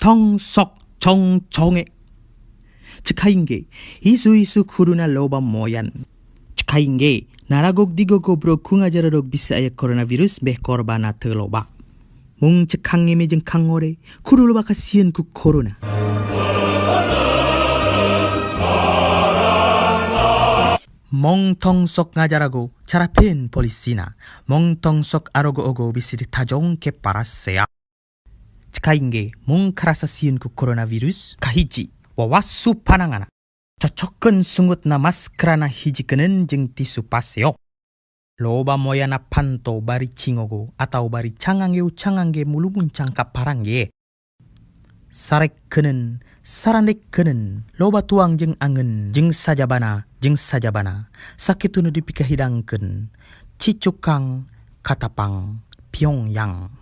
멍텅석 정정해 Cekaingge isu-isu corona loba moyan. Cekaingge naragok digo gobro kungajararok bisa aya coronavirus beh korbana teloba. Mung cekangge me jeung kangore kudu loba kasieun ku corona. Mongtong sok ngajarago carapin polisina. Mongtong sok arogo ogo bisi ditajong ke parasea. Cekaingge mung karasa sieun ku coronavirus kahiji wawasu panangana. Cocokkeun sungutna maskerana hijikeun jeung tisu paseo. Loba moyana panto bari cingogo atau bari cangangeu cangangge mulu muncang ka parangge. Sarekkeuneun sarandekkeunun loba tuang jeung angen jeung sajabana sakitu nu dipikahidangkeun cicukang katapang Pyongyang.